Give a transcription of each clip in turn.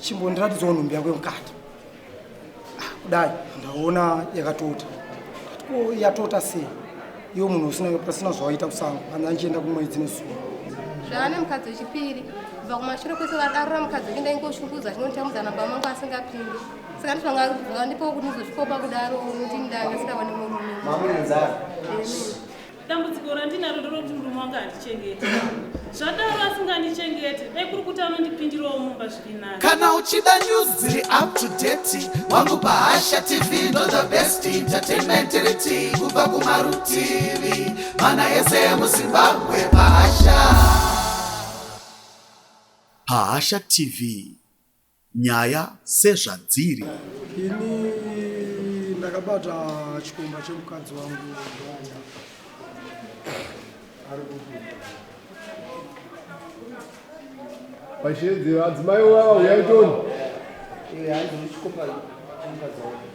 Chimbondiratidzawo nhumbi yako yemukati. Ah, kudai ndaona yakatota. Ndati ko yatota sei? Iwe munhu usina pasina zvawaita kusango, hanzi andichienda kumwedzi nezuva. Zvava nemukadzi wechipiri kubva kumashure kwese vadarura mukadzi wake ndaingoshungudzwa achinonditambudza nababa mangu asingapindi saka ndizvangandipawo kuti ndizosvikopa kudaro nokuti ndanga singawane murume. Mamune nzara. Dambudziko randinaro nderekuti murume wangu handichengete. Zvadaro asingandichengete, dai kuri kuti anondipindirawo mumba zviri nani. Kana uchida news dziri up to date wangu paHasha TV ndo the best entertainment riti kubva kumarutivi mana ese emuZimbabwe paHasha. PaHasha TV nyaya sezvadziri. Ini ndakabata chikomba chemukadzi wangu ari kupi Pashedzi adzimai wava uyai toni. Eh, hanzi chikomba chemukadzi wangu.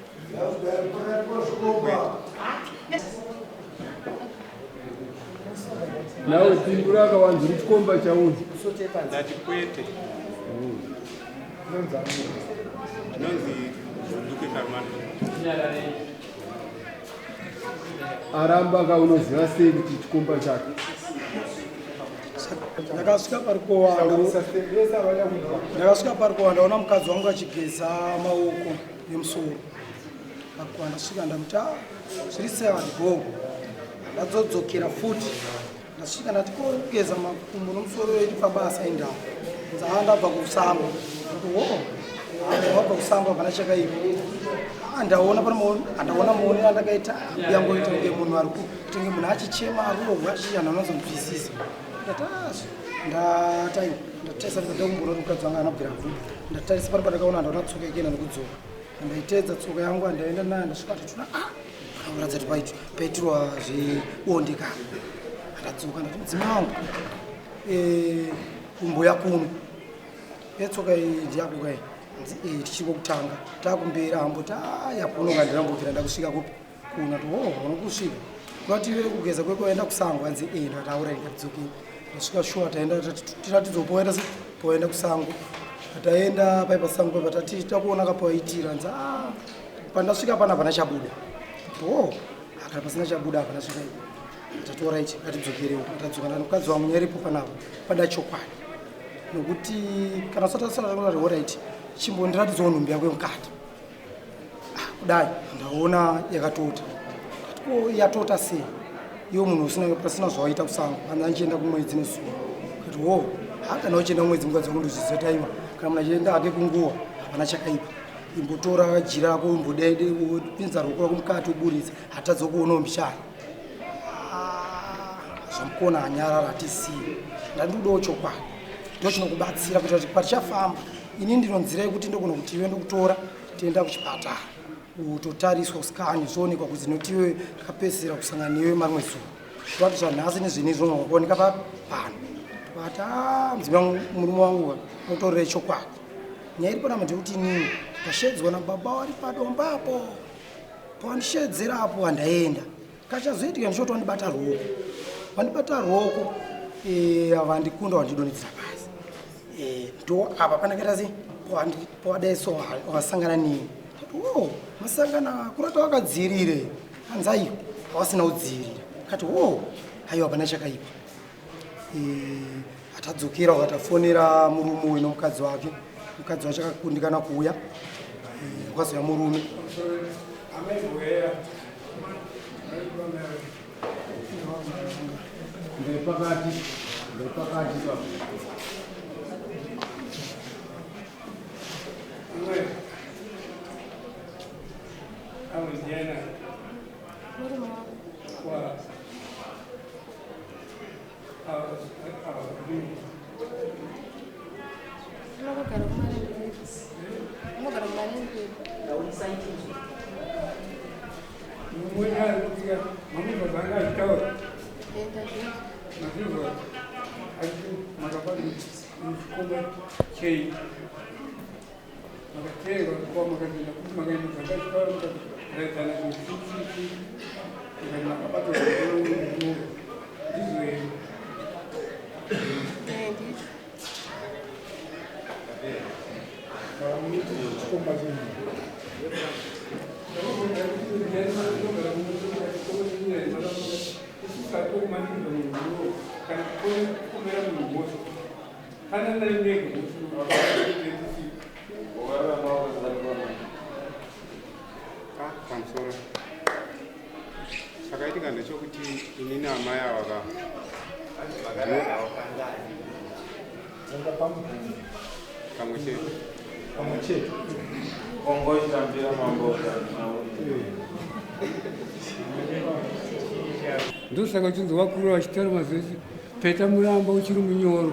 Nawe pindura akawanzi uri chikomba chaunzi. Ndati kwete. Ndinonzi Duke Karmando. Aramba ka unoziva sei kuti chikomba chake? Ndakasvika parikowa ndakasvika parikowa ndaona mukadzi wangu achigeza maoko nemusoro. Parikowa ndasvika ndamuti ah, zviri sei vanhu go. Ndadzodzokera futi ndasvika ndati ko kugeza makumbo nomusoro iri pabasa indawo. Nzaa ndabva kusango. Ndati wo wabva kusango hapana chakaipa. Ah, ndaona pane ndaona muonero andakaita yangoita kunge munhu ari kutenge munhu achichema arohwa achichi anhu anozonzwisisa. Ndati ah, ndatai ndatarisa ndikada kumboona kuti mukadzi wangu anobvira kupi. Ndatarisa pano pandakaona ndaona tsoka ikienda nekudzoka. Ndaiteedza tsoka yangu andaenda nayo ndasvika ndatoona ah kuratidza kuti paitirwa zvebonde ka. Ndadzoka ndati mudzimai wangu eh, kumboya kuno yetsoka iyi ndiyako kai eh, tichiri kwokutanga takumberi amboti ah, yakuno kandirambobvira ndakusvika kupi kuno ati oh unokusvika kurati iwe kugeza kweko waenda kusango hanzi eh ndati aura ndikadzoke ndasvika shuwa taenda tiratidzo poenda se poenda kusango taenda pai pasango pa tati takuona kapoaitira hanzi ah pandasvika pana hapana chabuda oh akana pasina chabuda hapana zvakaipa tati orit ngatidzokerewo tadzoka ndani mukadzi wangu nyaya iripo panapa pada chokwadi nokuti kana usati asati orit chimbondiratidzawo nhumbi yako yemukati kudai ndaona yakatota ko yatota sei iwe munhu usina pasina zvawaita kusango hanzi andichienda kumwedzi nezuva kati wo hakana uchienda kumwedzi mukadzi wangu ndozviziva taiwa kana munhu achienda hake kunguwa hapana chakaipa imbotora jira rako umbodede upinza ruoko rako mukati uburitsa hatadza kuonawo mbichana ah, zvamukona anyarara hatisiye ndandikudawo chokwadi ndochinokubatsira kuitira kuti patichafamba ini ndino nzira yekuti ndogona kuti iwe ndokutora tienda kuchipatara utotariswa kusikani zvoonekwa kuti notiwe takapedzisira kusangana newe mamwe zuva zvati zvanhasi nezvini izvonga kuoneka pano tokati ah, mudzimai murume wangu unotorere chokwadi nyaya iri panapa ndekuti inini ndashedzwa nababa wari padombapo pawandishedzera apo handaenda Kachazoitika ndichoti wandibata ruoko wandibata ruoko eh, vandikunda wandidonhedzera pasi eh, ndo apa panakaita sei pawadai so wasangana neni o oh, masangana kurata wakadziirire hanzi aiwa hawasina kudziirira kati o oh, aiwa hapana chakaipa eh, atadzokera ukatafonera murume uyu nomukadzi wake mukadzi wacho akakundikana kuuya kwazouya murume Ndepakati, ndepakati pa. Unogara kumarendere. Unogara kumarendere. Enda zvinhu. Chei makateerwa kuva makaenda kuti makaenda zvakachikoro mukaraidzana zvichichichi mukati makabatwa ndizvo here? Eh, ndizvo. Munoti chikomba chenyu. Pamusoro, chakaitika ndechekuti inini amai ava ka kamwe chete. Pamwe chete. Ongochitambira mambo. Ndosaka uchinzi vakuru vachitaura mazuva peta muramba uchiri munyoro.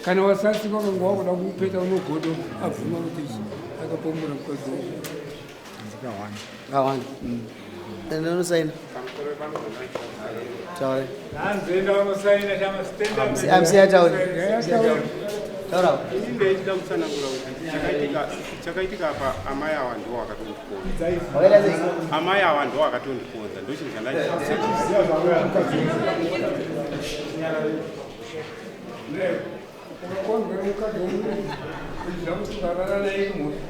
Kana wasasi vakanga wakuda kuupeta unogodo abvuma kuti ichi akapomera mukadzi wangu. Kawanda. Enda unosaina. Taura. Hanzi enda unosaina chama stand up. Amsiya taura. Taura. Ini ndaichida kutsanangura kuti chakaitika apa, amai ava ndiwo vakatondikonza. Wakaita sei? Amai ava ndiwo vakatondikonza, ndochinhu chandachiziva. Ukakonzwa mukadzi womunhu kuitira kuti ukarara naye mhosva,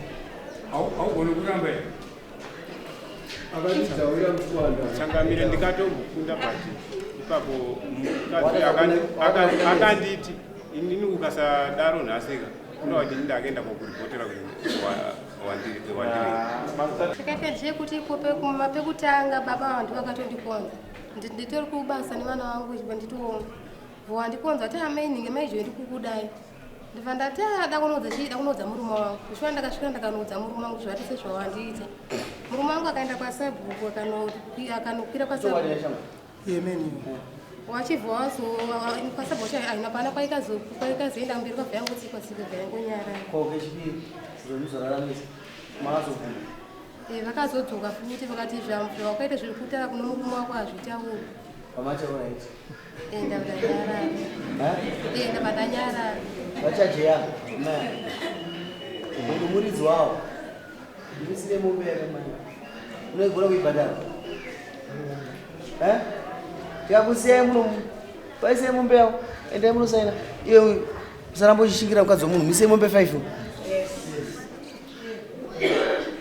haugoni kuramba here? Akatidzaurira muchiwanda. Changamire, ndikatombokunda, but ipapo mukadzi akanditi inini ukasadaro nhasika kuda kuti ndakaenda kokuripotera kuti wandiri. Chakaita ndechekuti pekutanga baba vantu vakatondikonza. Nditori kubasa nevana vangu, nditiwo wandikonza kuti amai ninge maijo ndikukudai. Ndibva ndati "Ah, da kunoudza chii, da kunoudza murume wangu." Kusvika ndakasvika ndakanoudza murume wangu zvati sezvawandiita. Murume wangu akaenda kwasabhuku, akanokwira kwasabhuku. Yemeni. Wachibva wazo kwasabhuku chacho haina pana kwaikazoenda mberi, kwabva yangotsikwa tsikwa, bva yangonyarara. Ko kechipiri zvomuzoraramisa makazobvuma? Vakazodzoka futi vakati zvawakaita zviri kutaura kuno murume wako hazvitauri. Pamachaura iti. Ndabva ndanyarara. Ndabva ndanyarara. Vachajeya. Munhu muridzi wawo. Ndisine mombe yakamani. Unoigona kuibhadhara? Eh? Tikakusiyai muno, paisei mombe yawo. Endai munosaina. Iwe uyu usaramba uchishingira mukadzi wemunhu, misei mombe 5.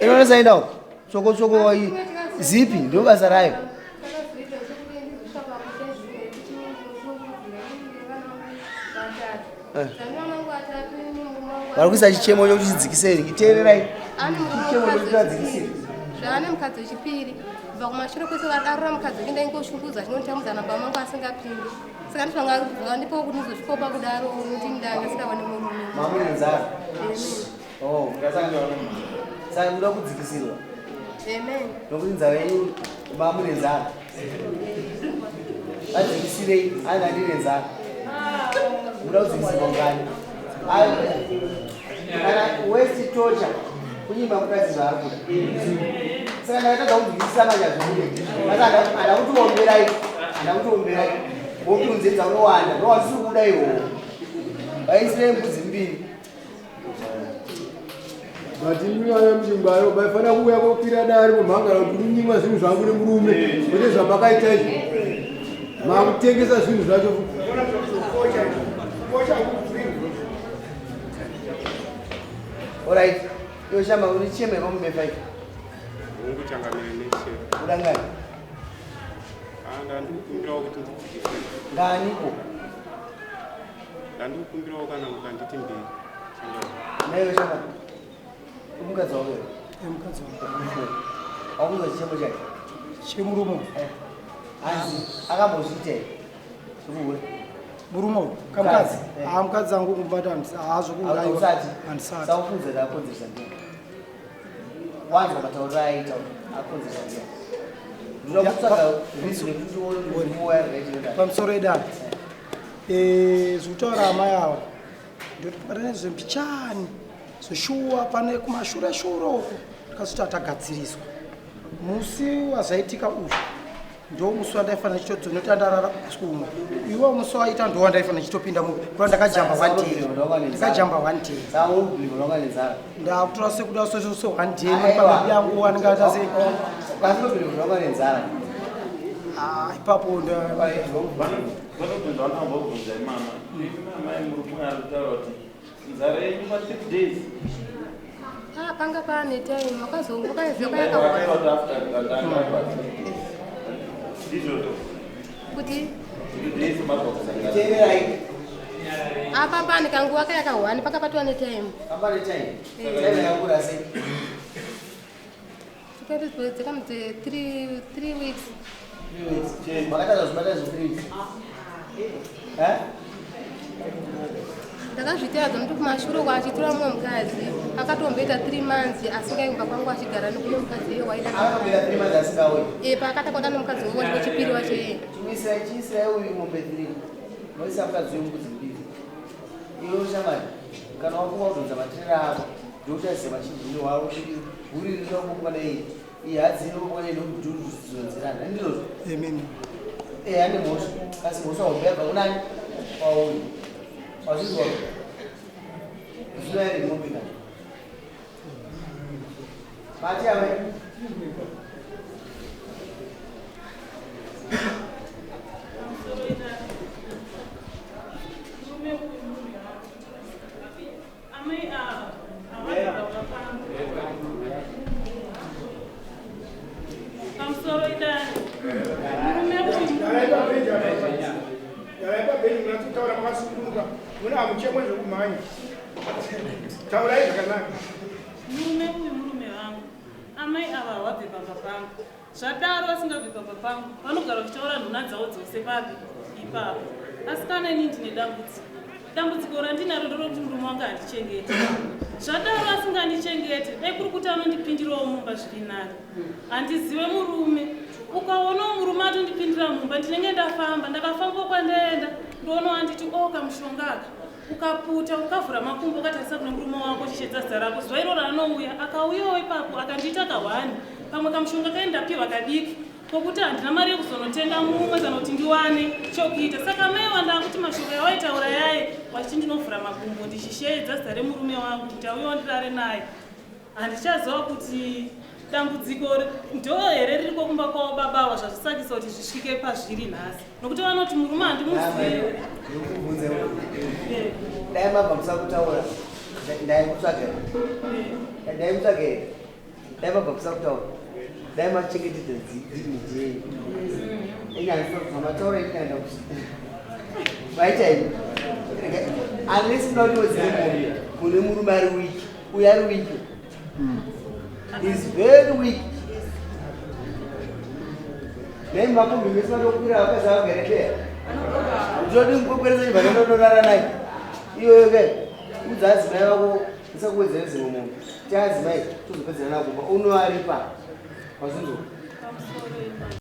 Inonosaindawo. Tsoko tsoko zipi ndio basa rayo. Takazoita sekuti ndizosvika pakuti vana vangu vatatu, murume wangu. Vari kuisa chichemo chokuti chidzikisei. Teererai. Ane Chichemo chokuti vadzikisire. Zvaane mukadzi wechipiri, kubva kumashure kwese vadarura mukadzi weke ndaingoshungudzwa chinonditambudza nababa mangu asingapindi. Saka ndizvanga ndipo kuti ndizosvikopa kudaro nokuti ndanga sikawane murume. Mamune nzara. Oh, saka munoda kudzikisirwa. Amen. Nokuti nzara yenyu, mamune nzara. Vadzikisirei, ani andine nzara. Munoda kudzikisirwa ngani? Kana west torture kunyima mukadzi zvaari kuda. Saka ndakatadza kunzwisisa manje hazvibude. Asi handa kutiomberai, handa kutiomberai. Wokunzedza unowanda, ndowasiri kuda iwowo. Vaisirei mbudzi mbiri. But imi vana muchingwaro maifanira kuuya kokwira dare mumhangara kuti kunyimwa zvinhu zvangu nemurume, kwete zvamakaita izvi, makutengesa zvinhu zvacho. Alright. Iwe shamba uri cheme mombe 5. Hongu changamire, neche. Udangani. Ndandikukumbirawo kuti ndidzikisire. Nganiko? Ndandikukumbirawo kana mukanditi mbiri, changamire. Naiwe shamba. Umukadzi wako here? Mukadzi wangu. Wakunzwa chichemo chake? Chemurume? Hanzi akambozviita here? Zvekuhure. Murume uyu kamukadzi? Eh. Ha, mukadzi angu kumubata haazvokuuraiwa. Usati. Handisati. Saufunza kuti akonzeresa ndiani. Wanzwa matauriro aita akonzeresa ndiani. Ndinoda kutsvaga reason yekuti uone kuti murume waya. Pamusoro edare, zvekutaura amai ava ndoti pane zvembichani zveshuwa, pane kumashure shure uko tikazoti atagadziriswa. Musi wazvaitika uyu ndo musi wandaifanira chitodzonoti andarara kumwe. Iwo musi waita ndo wandaifanira chitopinda mu kuva ndakajamba one day, ndakajamba one day. Saka uri kubelieva wanga nenzara. Ndakutora sekuda so one day pamari yangu anenge aita sei? Kasi unobelieva wanga nenzara. Ah, ipapo nda Vanobvunza, vanambobvunza imama, imi amai, murume ari kutaura kuti nzara yenyu pa 3 days. Panga pane time wakazongokaezekayakawanda kuti Teererai. Apa pane kanguva kayakahwani pakapatwa netime. Pamba netime. Time yakakura sei? Tikakamudze 3 weeks. 3 weeks. Makatadza zvibata zve 3 weeks. Eh? Ndakazviteedza nokuti kumashure uko achitora mumwe mukadzi akatomboita 3 months asingai kumba kwangu achigara nokune mukadzi iye waida. Akatomboita 3 months asingauyi. Eh, paakatakwata nomukadzi uwo wechipiri wacho iye. Chimuisirai chiisirai uyu mombe 3. Moisa mukadzi uyu mbudzi mbiri. Iwe shamwari kana wafunga kudhonza matirera ako ndokutarisa machinjino wavo kuti huri rinokumbwa nei iyi hadzi inokumbwa nei nokudhuzonzerana ndizvozvo. Amen. Eh, ane mhosva asi mhosva hombe yabva kunani kwauri. Wazvinzwa? Zvino iri mombe kana. Mati amai. Amai ava havadzi pano. Pamusoro idare. Murume uyu Garai pabhenji munatsotaura makasununguka muna hamuchemwe zvekumhanya. Taurai zvakanaka. Murume uyu murume vangu. Amai ava havabve pamba pangu. Zvadaro vasingabve pamba pangu vanogara vachitaura nhuna dzavo dzose papi ipapo. Asi kana ini ndine dambudziko. Dambudziko randinaro nderekuti murume wangu handichengete. Zvadaro asingandichengete dai kuri kuti anondipindirawo mumba zviri nani. Handizive murume. Ukaonawo murume atondipindira mumba ndinenge ndafamba ndakafamba kwandaenda ndoonawo anditi o kamushonga aka ukaputa ukavhura makumbo ukatarisa kune murume wako uchishedza zita rako zuva iroro anouya akauyawo ipapo akandiita kahwani pamwe kamushonga kae ndapiwa kadiki kokuti handina mari yekuzonotenga mumwe kana kuti ndiwane chokuita saka mai wandakuti mashoko yawaitaura yaye wachiti ndinovhura makumbo ndichisheedza zita remurume wangu kuti auyewo ndirare naye handichaziva kuti dambudziko ndo here ririko kumba kwavo babawa zvazvisakisa kuti zvisvike pazviri nhasi nokuti vanoti murume handimuzive. Ndikubvunze dai mabva musakutaura ndaikutsvaga ndaikutsvaga here dai mabva musakutaura dai machengetedza dignity yenyu inyanzvamataura ikaenda vaita ini unless muda kuti wedzere mombe kune murume ari weak uyo ari weak is very weak nei makumbi mese vanokwira vakadzi vakarekeya ndinodi mukwekweresa chibva ndondorara naye iyoyo ke udza adzimai vako usakuwedzere zimwe mombe ti adzimai tozopedzerana kumba unoaripa wazvinzwa Pamusoro ipapa.